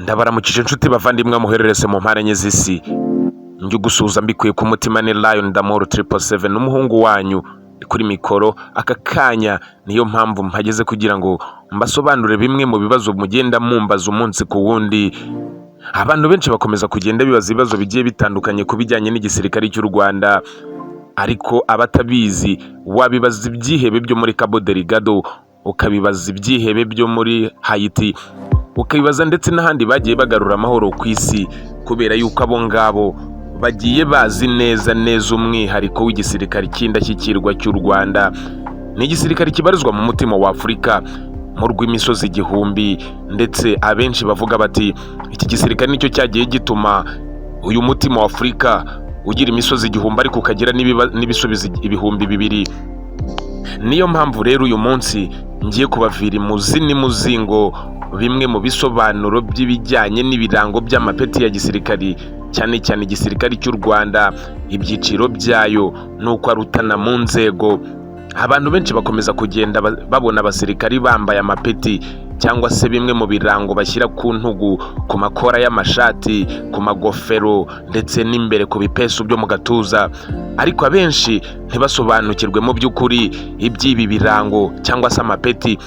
Ndabaramukije inshuti bavandimwe muhererese mu mpande enye z'isi. Njye gusuhuza mbikuye ku mutima ni Lion Damoro 777, umuhungu wanyu kuri mikoro aka kanya. Niyo mpamvu mpageze kugira ngo mbasobanurire bimwe mu bibazo mugenda mumbaza umunsi ku wundi. Abantu benshi bakomeza kugenda bibaza ibibazo bigiye bitandukanye ku bijyanye n'igisirikare cy'u Rwanda, ariko abatabizi wabibaza ibyihebe byo muri Cabo Delgado, ukabibaza ibyihebe byo muri Haiti, ukabibaza ndetse n'ahandi bagiye bagarura amahoro ku isi, kubera yuko abo ngabo bagiye bazi neza neza umwihariko w'igisirikare cy'indashyikirwa cy'u Rwanda. Ni igisirikare kibarizwa mu mutima wa Afurika, mu rw'imisozi igihumbi, ndetse abenshi bavuga bati iki gisirikare nicyo cyagiye gituma uyu mutima wa Afurika ugira imisozi 1000 ariko ukagira n'ibisubizo 2000. Niyo mpamvu rero uyu munsi ngiye kubavira imuzi n'imuzingo bimwe mu bisobanuro by'ibijyanye n'ibirango by'amapeti ya gisirikari, cyane cyane igisirikari cy'u Rwanda, ibyiciro byayo n'uko arutana mu nzego. Abantu benshi bakomeza kugenda babona abasirikari bambaye amapeti cyangwa se bimwe mu birango bashyira ku ntugu, ku makora y'amashati, ku magofero ndetse n'imbere ku bipesu byo mu gatuza, ariko abenshi ntibasobanukirwe mu by'ukuri iby'ibi birango cyangwa se amapeti.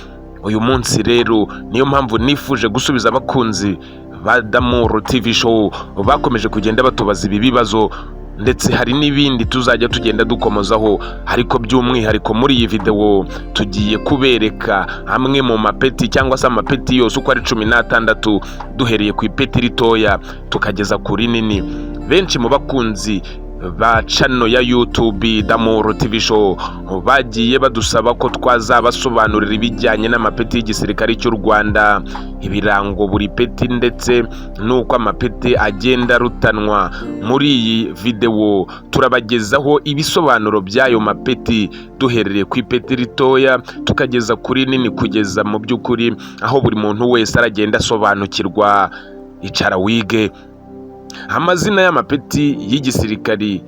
Uyu munsi rero niyo mpamvu nifuje gusubiza abakunzi ba Damuru TV Show bakomeje kugenda batubaza ibi bibazo, ndetse hari n'ibindi tuzajya tugenda dukomozaho, ariko by'umwihariko muri iyi videwo tugiye kubereka amwe mu mapeti cyangwa se amapeti yose uko ari 16, duhereye ku ipeti ritoya tukageza ku rinini. Benshi mu bakunzi ba channel ya YouTube Damoro TV Show bagiye badusaba ko twazabasobanurira ibijyanye n'amapeti y'igisirikare cy'u Rwanda, ibirango buri peti ndetse n'uko amapeti agenda arutanwa. Muri iyi videwo turabagezaho ibisobanuro by'ayo mapeti, duhereye ku ipeti ritoya tukageza kuri nini, kugeza mu by'ukuri aho buri muntu wese aragenda asobanukirwa. Icara wige. Amazina y'amapeti y'igisirikari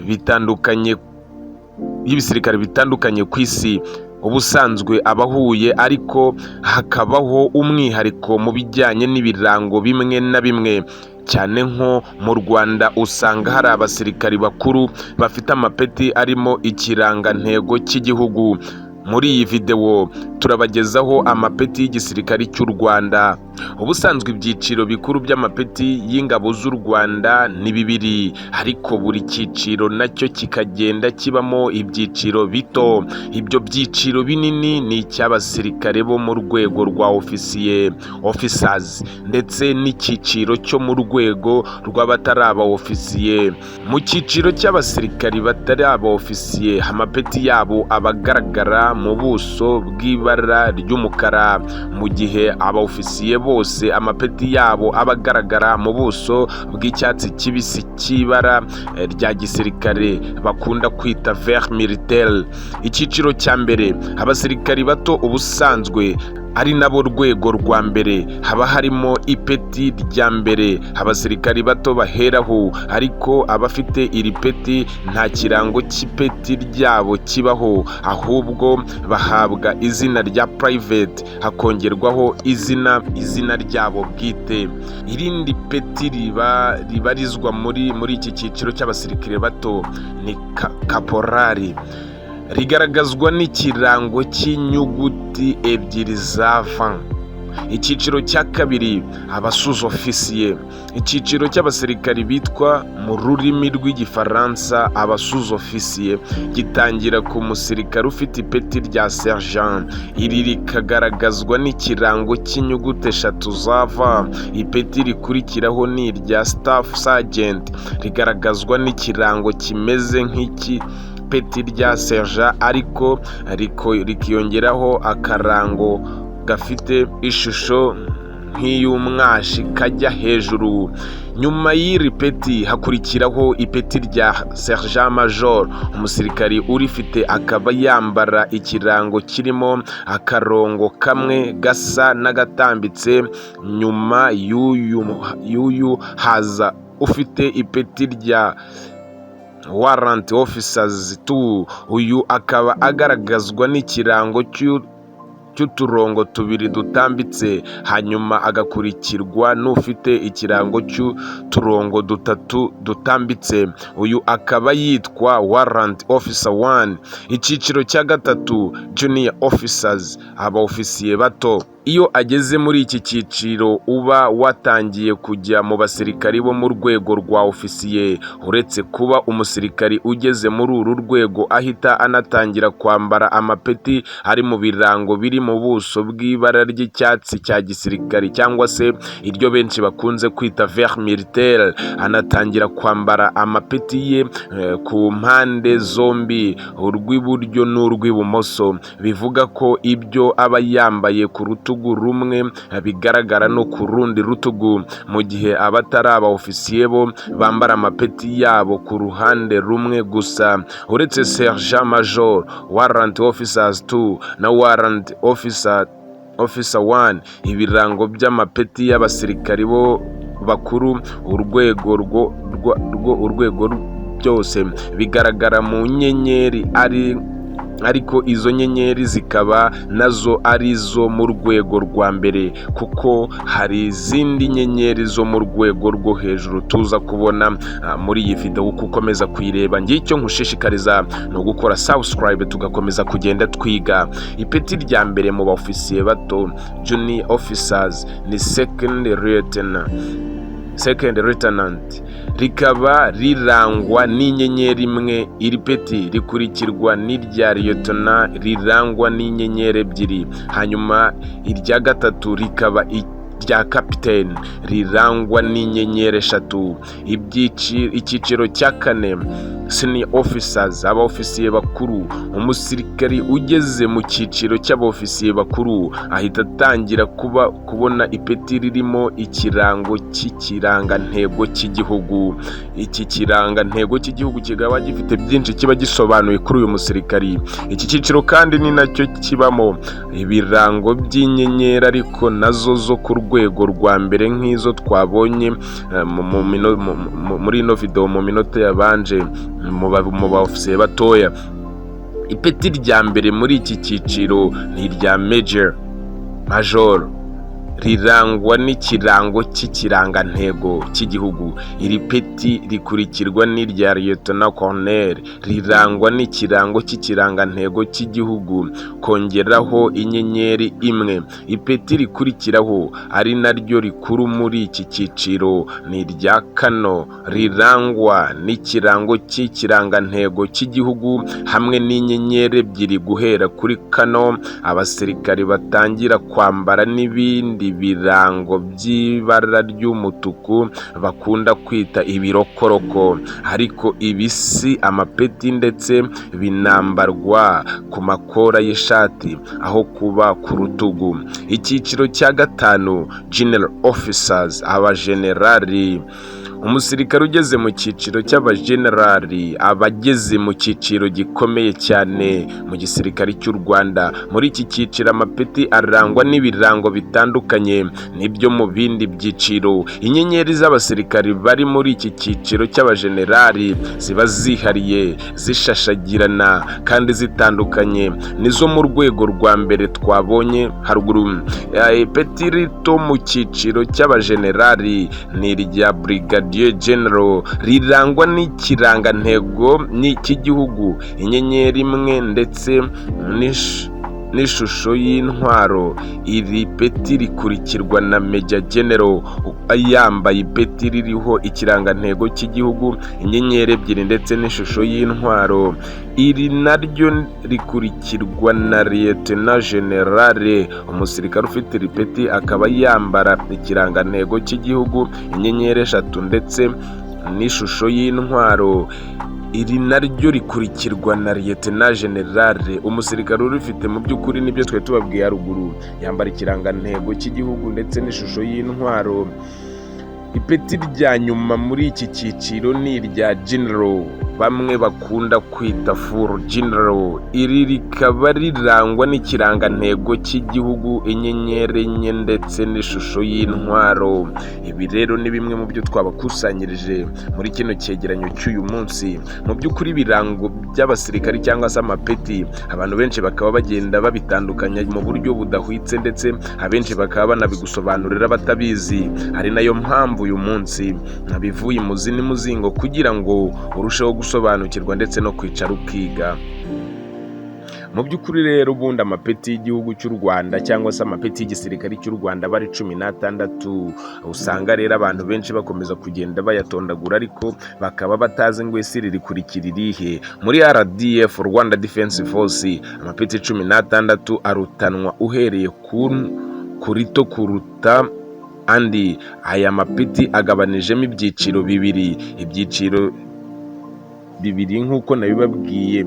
bitandukanye, y'ibisirikare bitandukanye ku isi, ubusanzwe aba ahuye, ariko hakabaho umwihariko mu bijyanye n'ibirango bimwe na bimwe. Cyane nko mu Rwanda usanga hari abasirikari bakuru bafite amapeti arimo ikirangantego cy'igihugu. Muri iyi videwo turabagezaho amapeti y'igisirikare cy'u Rwanda. Ubusanzwe ibyiciro bikuru by'amapeti y'ingabo z'u Rwanda ni bibiri, ariko buri cyiciro nacyo kikagenda kibamo ibyiciro bito. Ibyo byiciro binini ni icy'abasirikare bo mu rwego rwa ofisiye, officers, ndetse n'icyiciro cyo mu rwego rw'abatari aba ofisiye. Mu cyiciro cy'abasirikari batari aba ofisiye, amapeti yabo aba agaragara mu buso bw'ibara ry'umukara, mu gihe aba ofisiye bose amapeti yabo aba agaragara mu buso bw'icyatsi kibisi cy'ibara rya gisirikare bakunda kwita vert militaire. Icyiciro cya mbere, abasirikari bato, ubusanzwe ari nabo rwego rwa mbere, haba harimo ipeti rya mbere abasirikari bato baheraho, ariko abafite iri peti nta kirango cy'ipeti ryabo kibaho, ahubwo bahabwa izina rya private hakongerwaho izina ryabo bwite. Irindi peti riba ribarizwa muri iki cyiciro cy'abasirikare bato ni kaporari, rigaragazwa n'ikirango cy'inyuguti ebyiri za V. Icyiciro cya kabiri, abasuzofisiye. Icyiciro cy'abasirikari bitwa mu rurimi rw'Igifaransa abasuzofisiye gitangira ku musirikare ufite ipeti rya sergent, iri rikagaragazwa n'ikirango cy'inyuguti eshatu za V. Ipeti rikurikiraho ni irya staff sergeant, rigaragazwa n'ikirango kimeze nk'iki peti rya sergent, ariko rikiyongeraho akarango gafite ishusho nk'iy'umwashi kajya hejuru. Nyuma y'iri peti hakurikiraho ipeti rya sergent major, umusirikari urifite akaba yambara ikirango kirimo akarongo kamwe gasa n'agatambitse. Nyuma y'uyu haza ufite ipeti rya warrant officers 2, uyu akaba agaragazwa n'ikirango cy'uturongo tubiri dutambitse, hanyuma agakurikirwa n'ufite ikirango cy'uturongo dutatu dutambitse. Uyu akaba yitwa Warrant Officer 1. Icyiciro cya gatatu, Junior Officers, aba ofisiye bato. Iyo ageze muri iki cyiciro, uba watangiye kujya mu basirikari bo mu rwego rwa ofisiye. Uretse kuba umusirikari ugeze muri uru rwego ahita anatangira kwambara amapeti ari mu birango biri mu buso bw'ibara ry'icyatsi cya gisirikari, cyangwa se iryo benshi bakunze kwita vert militaire, anatangira kwambara amapeti ye ku mpande zombi, urw'iburyo n'urw'ibumoso. Bivuga ko ibyo aba yambaye ku rutugu rumwe bigaragara no ku rundi rutugu, mu gihe abatari aba ofisiye bo bambara amapeti yabo ku ruhande rumwe gusa. Uretse Sergeant Major, Warrant Officers 2 na Warrant Officer 1, ibirango by'amapeti y'abasirikari bo bakuru urwego rwo urwego byose bigaragara mu nyenyeri, ari ariko izo nyenyeri zikaba nazo ari izo mu rwego rwa mbere, kuko hari izindi nyenyeri zo mu rwego rwo hejuru tuza kubona muri iyi video uko ukomeza kuyireba. Ngicyo nkushishikariza ni ugukora subscribe, tugakomeza kugenda twiga. Ipeti rya mbere mu baofisiye bato, junior officers, ni second lieutenant, rikaba rirangwa n'inyenyeri imwe. Iri peti rikurikirwa n'irya lieutenant rirangwa n'inyenyeri ebyiri, hanyuma irya gatatu rikaba irya captain rirangwa n'inyenyeri eshatu. Icyiciro cya kane, senior officers, abaofisiye bakuru. Umusirikari ugeze mu cyiciro cy'abaofisiye bakuru ahita atangira kuba kubona ipeti ririmo ikirango cy'ikirangantego cy'igihugu. Iki kirangantego cy'igihugu kikaba gifite byinshi kiba gisobanuye kuri uyu musirikari. Iki cyiciro kandi ni nacyo kibamo ibirango by'inyenyeri, ariko nazo zo ku rwego rwa mbere, nk'izo twabonye muri ino video mu minota yabanje mu ba ofisiye batoya. Ipeti rya mbere muri iki cyiciro ni irya major, major, rirangwa n'ikirango cy'ikirangantego cy'igihugu. Iri peti rikurikirwa n'irya lieutenant colonel rirangwa n'ikirango cy'ikirangantego cy'igihugu, kongeraho inyenyeri imwe. Ipeti rikurikiraho, ari naryo rikuru muri iki cyiciro, ni irya colonel rirangwa n'ikirango cy'ikirangantego cy'igihugu hamwe n'inyenyeri ebyiri. Guhera kuri colonel, abasirikari batangira kwambara n'ibindi birango by'ibara ry'umutuku bakunda kwita ibirokoroko, ariko ibi si amapeti, ndetse binambarwa ku makora y'ishati aho kuba ku rutugu. Icyiciro cya gatanu, general officers, abajenerali. Umusirikare ugeze mu cyiciro cy'abajenerali aba ageze mu cyiciro gikomeye cyane mu gisirikare cy'u Rwanda. Muri iki cyiciro, amapeti arangwa n'ibirango bitandukanye n'ibyo mu bindi byiciro. Inyenyeri z'abasirikari bari muri iki cyiciro cy'abajenerali ziba zihariye, zishashagirana kandi zitandukanye nizo mu rwego rwa mbere twabonye haruguru. Ipeti rito mu cyiciro cy'abajenerali ni irya brigadier general rirangwa n'ikirangantego cy'igihugu, inyenyeri imwe ndetse n'ishusho y'intwaro. Iri peti rikurikirwa na Major General yambaye ipeti ririho ikirangantego cy'igihugu, inyenyeri ebyiri ndetse n'ishusho y'intwaro. Iri naryo rikurikirwa na Lieutenant General. Umusirikare ufite iri peti akaba yambara ikirangantego cy'igihugu, inyenyeri eshatu ndetse n'ishusho y'intwaro. Iri naryo rikurikirwa na Lieutenant General. Umusirikare urifite, mu by'ukuri nibyo twari tubabwiye haruguru, yambara ikirangantego cy'igihugu ndetse n'ishusho y'intwaro. Ipeti rya nyuma muri iki cyiciro ni irya General. Bamwe bakunda kwita full general. Iri rikaba rirangwa n'ikirangantego cy'igihugu, inyenyeri enye ndetse n'ishusho y'intwaro. Ibi rero ni bimwe mu byo twabakusanyirije muri kino cyegeranyo cy'uyu munsi. Mu by'ukuri, ibirango by'abasirikari cyangwa se amapeti, abantu benshi bakaba bagenda babitandukanya mu buryo budahwitse, ndetse abenshi bakaba banabigusobanurira batabizi. Ari nayo mpamvu uyu munsi nabivuye imuzi n'umuzingo kugira ngo urusheho gusobanukirwa ndetse no kwicara ukiga. Mu by'ukuri rero, ubundi amapeti y'igihugu cy'u Rwanda cyangwa se amapeti y'igisirikare cy'u Rwanda aba ari 16. Usanga rero abantu benshi bakomeza kugenda bayatondagura, ariko bakaba batazi ngo ese iri rikurikira irihe. Muri RDF, Rwanda Defense Force, amapeti 16 arutanwa uhereye ku rito kuruta andi. Aya mapeti agabanijemo ibyiciro bibiri, ibyiciro bibiri nk'uko nabibabwiye: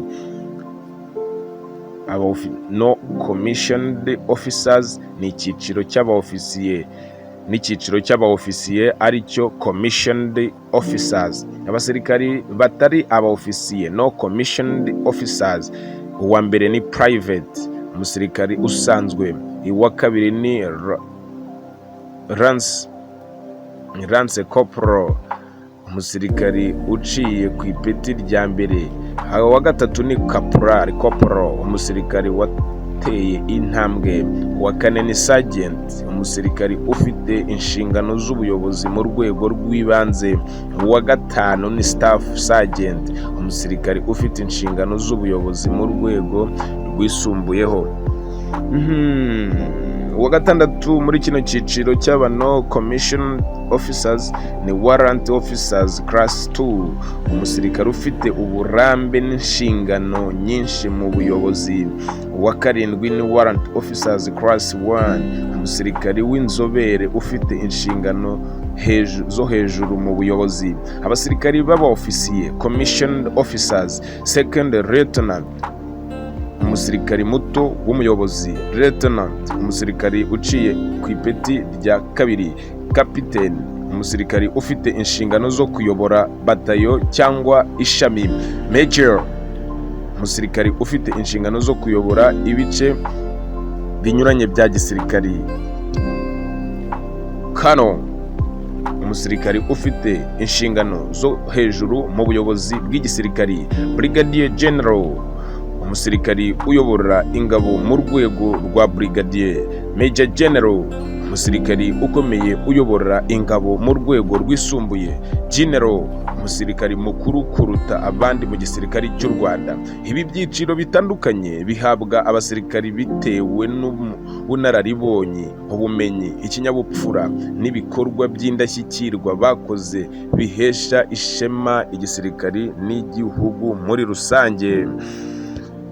non commissioned officers ni icyiciro cy'abaofisiye, n'icyiciro cy'abaofisiye aricyo commissioned officers. Abasirikari batari abaofisiye, non commissioned officers, uwa mbere ni private, umusirikari usanzwe. Uwa kabiri ni lance corporal, umusirikari uciye ku ipeti rya mbere. Uwa gatatu ni caporal, corporal, umusirikari wateye intambwe. Uwa kane ni sergeant, umusirikari ufite inshingano z'ubuyobozi mu rwego rw'ibanze. Uwa gatanu ni staff sergeant, umusirikari ufite inshingano z'ubuyobozi mu rwego rwisumbuyeho. Uwa gatandatu muri kino cyiciro cy'aba non commission officers ni warrant officers class 2, umusirikare ufite uburambe n'inshingano nyinshi mu buyobozi. Uwa karindwi ni warrant officers class 1, umusirikari w'inzobere ufite inshingano zo hejuru mu buyobozi. Abasirikari b'abaofisiye, commissioned officers: second lieutenant, umusirikari muto w'umuyobozi; lieutenant, umusirikari uciye ku ipeti rya kabiri; captain, umusirikari ufite inshingano zo kuyobora batayo cyangwa ishami; major, umusirikari ufite inshingano zo kuyobora ibice binyuranye bya gisirikari; colonel, umusirikari ufite inshingano zo hejuru mu buyobozi bw'igisirikari; brigadier general, umusirikari uyobora ingabo mu rwego rwa brigadier; major general, umusirikari ukomeye uyobora ingabo mu rwego rwisumbuye; general, umusirikari mukuru kuruta abandi mu gisirikari cy'u Rwanda. Ibi byiciro bitandukanye bihabwa abasirikari bitewe n'ubunararibonye, ubumenyi, ikinyabupfura n'ibikorwa by'indashyikirwa bakoze bihesha ishema igisirikari n'igihugu muri rusange.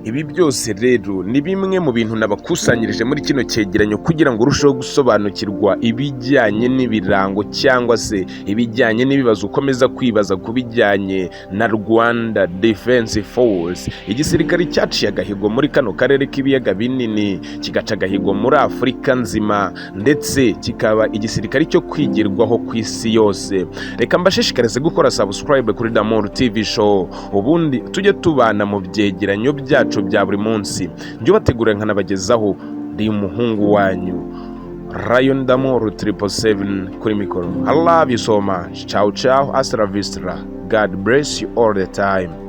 Ibi byose rero ni bimwe mu bintu nabakusanyirije muri kino cyegeranyo kugira ngo urusheho gusobanukirwa ibijyanye n'ibirango cyangwa se ibijyanye n'ibibazo ukomeza kwibaza ku bijyanye na Rwanda Defense Force, igisirikare cyaciye agahigo muri kano karere k'ibiyaga binini, kigaca agahigo muri Afurika nzima, ndetse kikaba igisirikare cyo kwigirwaho ku isi yose. Reka mbashishikarize gukora subscribe kuri Damor TV Show, ubundi tujye tubana mu byegeranyo byacu bya buri munsi. Njye ubategurira nkanabagezaho ndi umuhungu wanyu Rayon Damor 777 kuri mikoro. I love you so much. Ciao ciao, hasta la vista. God bless you all the time.